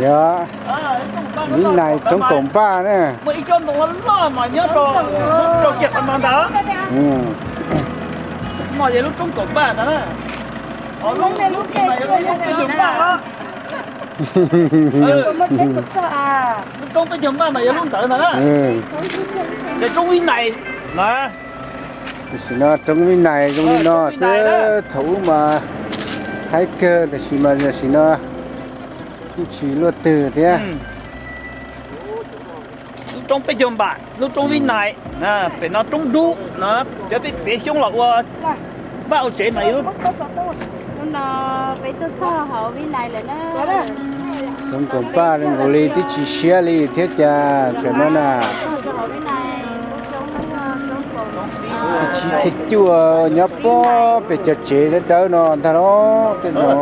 Yog, Vib Nais roob Kaum Npaj na. Tam sim no roob Vib Nais zoo li no xwb, thaum ub mas haib kawg, tam sis mas tam sim no kuj tsis luaj twg thiab. Lub roob Peb Caug Npam, lub roob Vib Nais, pem no roob Dub no, cov peb txiav xyoob los ua vaj ua tsev mas. Roob Kaum Npaj li nkaus li twb tsis siab li thiab cas tsam no na. Thib tsib thib cuaj nyob pob pem cov tsev dawb dawb no ntag los tej zaum.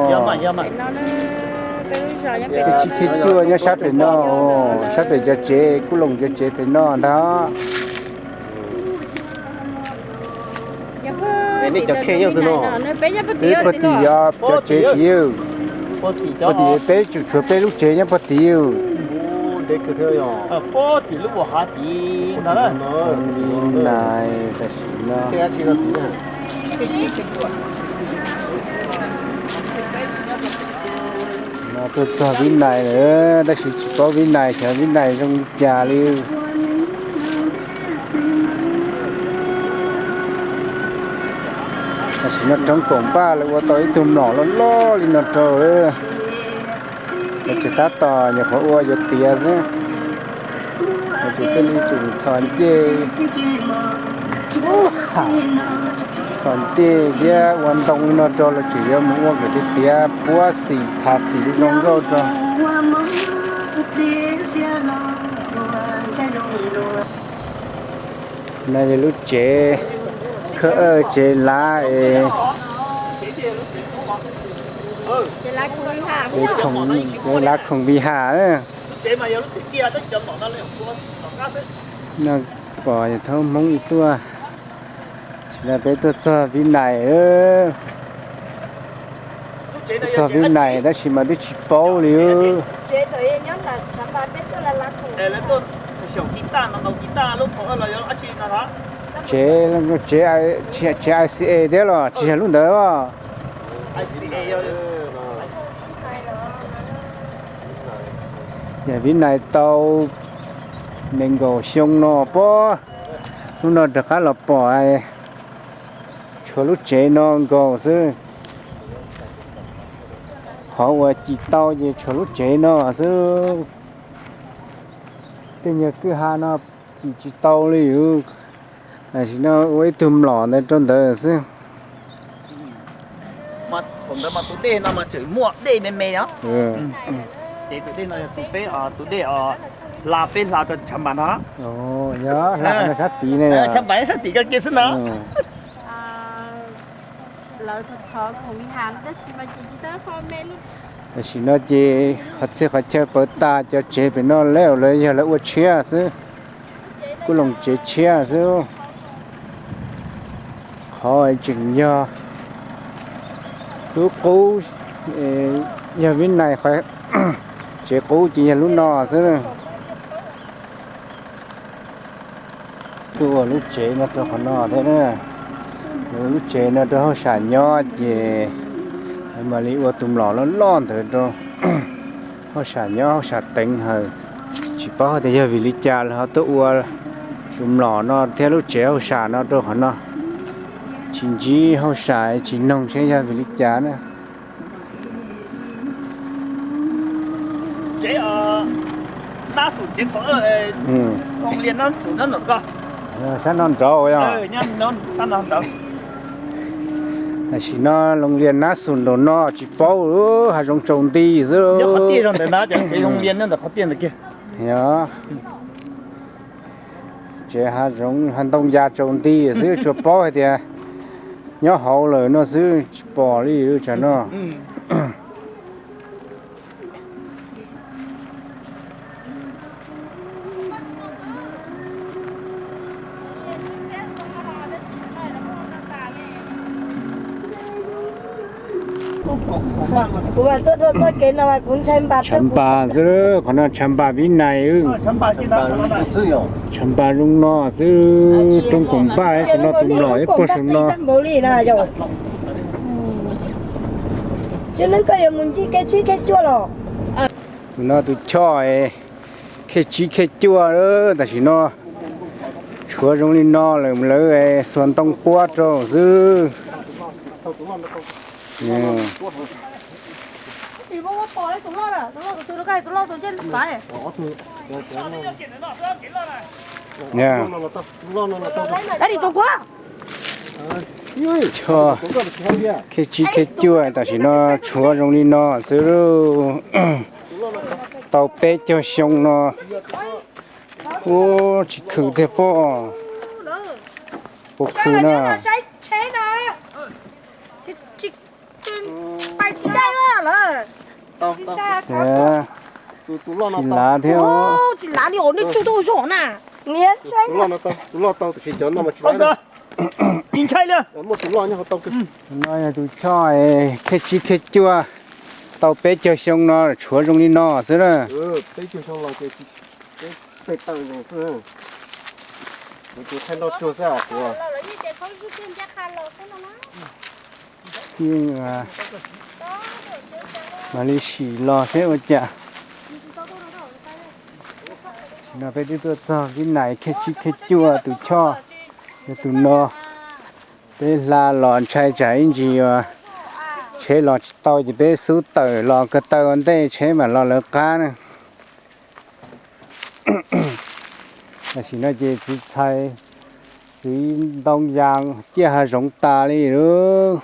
Thib tsib thib cuaj nyob sab pem no, sab pem cov tsev, Kub Loos cov tsev pem no ntag. Peb puag tim, yog cov tsev tid, puag tim peb tseem tshuav peb lub tsev nyob puag tid. Vib Nais tam sim no. No tuaj txog Vib Nais lawm tab sis tsis paub Vib Nais xyov Vib Nais zoo li cas li. Tam sim no roob Kaum Npaj lawv ua tau ib tug mlom loj loj li no rau lawv, lawv tseem tab tom nyuam qhuav ua yuav tiav xwb. Lawv tseem thiaj li tseem txhos ncej, txhos ncej thiab ua ntoo li no rau lawv tseem yuav mus ua kom tiav tiav puab xim thav xim zoo nkauj rau. No yog lub tsev, khawb tsev lav es, lav khoom vi has. No pom yog thaub Hmoob ib tuaj. Tam sim no peb tuaj txog Vib Nais, txog Vib Nais tab sis mas twb tsis paub li. Tsev, tsev I C A thiab los tsis yog lub ntawd. Yog Vib Nais tau nees nkaum xyoo no pob, hnub no rov qab los pom tshuav lub tsev no nkaus xwb. Qhov uas cim tau ces tshuav lub tsev no xwb. Tej nyuag kwj ha no cim tsis tau li. Tam sim no ua ib tug mlom ntawd rau ntawd xwb. Thaum ntawd mas tus dej no mas tseem muaj dej me me os. Ces tus dej no yog tus peb, tus dej hla, peb hla rau tshav npas no. Yog hla sab tid ne, tshav npas sab tim ko kiag xwb ntag. Tam sim no ces qhov txhia qhov chaw pawv tas, cov tsev pem no lawv yog lawv ua tshiab xwb, kuj loos tsev tshiab xwb. Qhov tseem yog lub qub, yog Vib Nais qhov tsev qub ces yog lub no xwb. Tuaj ua lub tsev no rau qhov no thiab na. Ua lub tsev no rau hauj sam nyob ces mam li ua tus mlom loj loj ntawd rau hauj sam nyob, hauj sam teev hawm. Tsis paub hais tias yog vim li cas lawv ho tuaj ua tus mlom no thiab lub tsev hauj sam no rau qhov no. Tsis ntsib hauj sam tsis noog seb yog vim li cas na. Sab no nraud. Tam sim no Loos Lias Nab Xus nraum no tsis paub, hav zoov tsaus nti xwb. Yog, tsev hav zoov hav ntoo ya tsaus nti xwb, tsuas paub hais tias nyob hauv lawm no xwb, tsis pom li tsam no. Kuv mas tuaj dua txoj kev no mas kuv ntshai npas. Tshav npas xwb, qhov no tshav npas vib nais. Tshav npas zoo no xwb, roob koom npaj, tus no tus mlom ib puag saum no. Tsis neeg koj yuav mus ncig kev tsib kev cuaj los. Tus no tus choj khej tsib khej cuaj, tam sim no tshuav zoo li no lawm, lawv xuas ntoo puab rau xwb. Choj khej tsib khej cuaj tam sim no tshuav zoo li no xwb. Tau peb caug xyoo no. Ub, tsis khwm tiag pob. Puas khwm na? Tsis lav thiab. No yog tus choj khej tsib khej cuaj, tau peb caug xyoo no tshuav zoo li no xwb na. Yeej mam li sim los seb ua cas. Tam sim no peb twb tuaj txog vib nais khej tsib khej cuaj, tus choj yog tus no. Peb hla los ntshai tsam ib ntsis yuav tsheb los tsis tau ces peb xub tawm los ko taw ua ntej tsheb mam los lawv qab na. Tam sim no ces txiv txhais, txiv ntoo yas ciaj hav zoov tas li lawm.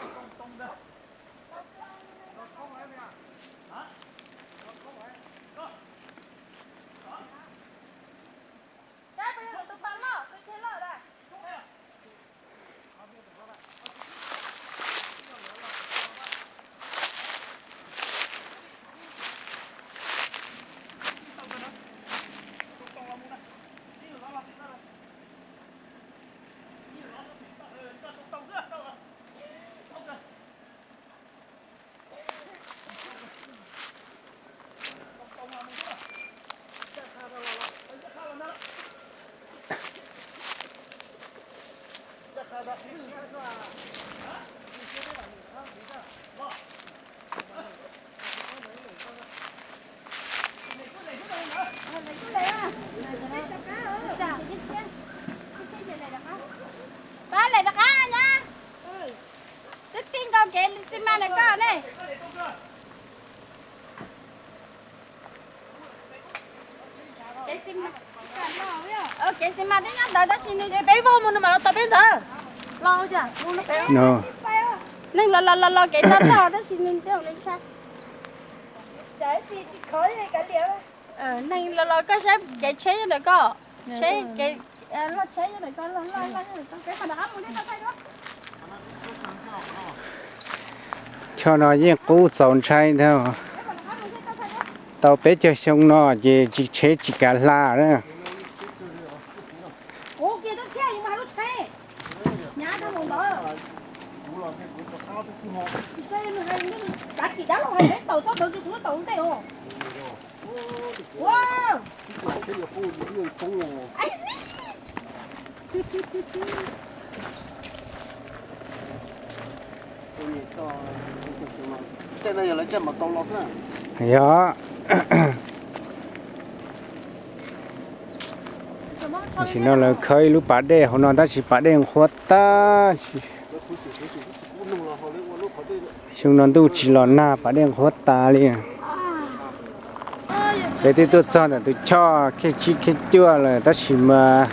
Pab lawm rov qab na. Twb tij nkaus kev xi mas na koj ne. Kev xi mas twb nyob ntawd tab sis nws, peb vauj mus nws mam los tau peb ntawd. Los, neeg los los los los kev toj rog tab sis nws ntshai. Neeg los los koj saib kev tsheb nyob ntawm koj, tsheb kev, loj tsheb nyob ntawm koj, loj loj loj nyob ntawm koj, peb mam rov qab mus. Choj no yeej qub txaus ntshai ntag. Tau peb caug xyoo no ces tsis, tsheb tsis kav hla na. Yog. Tam sim no lawv khawb ib lub pas dej hauv no tab sis pas dej nqhuab tag. Xyoo no ntuj tsis los nag pas dej nqhuab tas li. Peb twb tuaj txog ntawm tus choj khej tsib khej cuaj lawm tab sis mas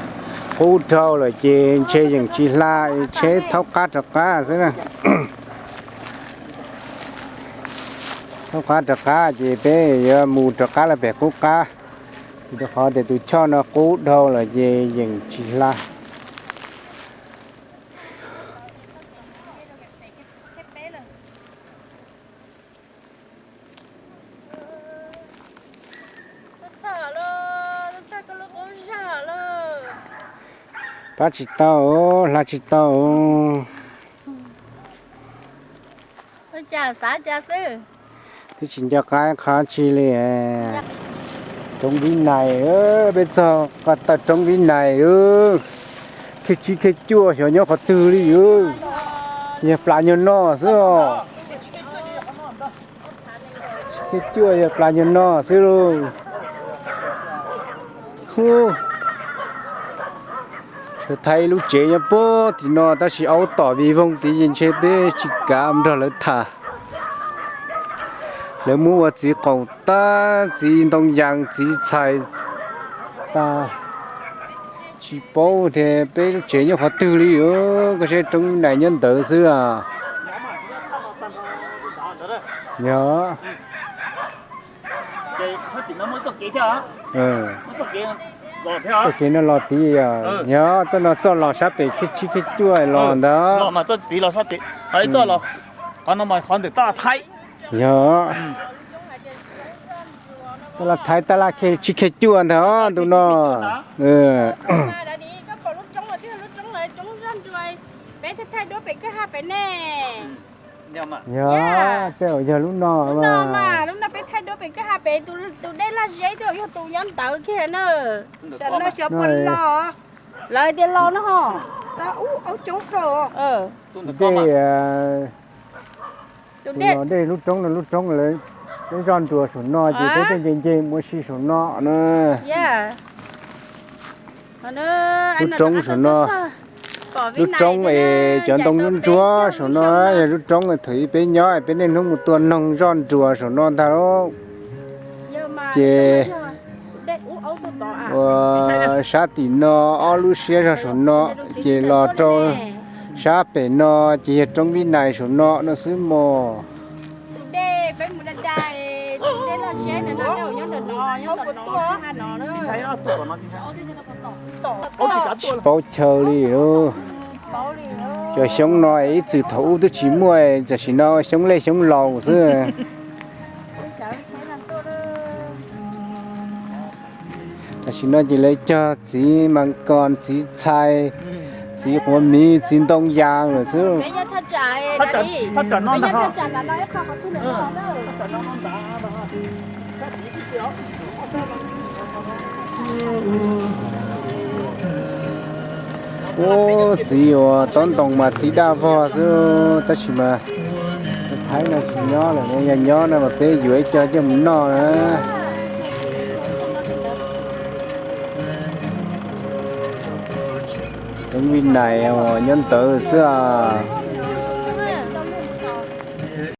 qub dhau lawm ces ntshe yeem tsis hla, tsheb thaub qab rov qab xwb na. Thaub qab rov qab ces peb yuav mus rov qab los pem qub qab, rau qhov tias tus choj no qub dhau lawm ces yeem tsis hla. Pab tsis tau, hla tsis tau. Cas xav cas xwb. Twb tsis nco qab qhov tsi li. Roob Vib Nais, peb txog ko taw roob Vib Nais. Khej tsib khej cuaj xyov nyob qhov twg li. Yog plas nyuag no xwb os. Khej cuaj yog plas nyuag no xwb lauj. Hu, sawv thaij lub tsev nyob puag tim no tab sis aub tom vij voog tid ces ntshe peb tsis kav nrog lawv tham. Lawv muab ua txiv qaum tab, txiv ntoo yas, txiv txhais tas. Tsis paub tias peb lub tsev nyob qhov twg li. Koj saib roob Nais nyob ntawd xwb as. Yog. Txoj kev no los tid, yog txoj no txoj los sab pem khej tsib khej cuaj los ntag. Yog, taj laj Thaib, taj laj khej tsib khej cuaj ntag ntu no. Yog, tej zaum yog lub no. Lub no peb thaij duab pem kwj ha pem, tus dej laj zeb twb yog tus nyob ntawd kiag na. Lawv tias los no ho. Dej, tus los dej lub roob no, lub roob lawv, peb zoj nruas saum no ces peb tuaj nce nce mus ua si saum no na. Lub roob saum no, lub roob es cov ntoo ntsuab ntsuab saum no yog lub roob thaum ub peb nyob peb niaj hnub mus tua noog zoj nruas saum no ntag lauj. Ces ua sab tim no ob lub siab zog saum no, ces los rau sab pem no ces yog roob Vib Nais saum no no xwb mog. Tsis paub chaw li. Cov xyoob no ib txwm thaum ub twb tsis muaj, tam sim no xyoob lej xyoob laus xwb. Tam sim no ces lawv cog txiv mas kos, txiv txhais, txiv quav miv, txiv ntoo yas lawm xwb. Ub, txiv uas tob ntoo mas txiv daj vog xwb, tab sis mas Thaib no tsis nyob lawm, yog nyob no mas peb yuav ib co coj mus noj na. Roob Vib Nais uas nyob ntawd xwb os.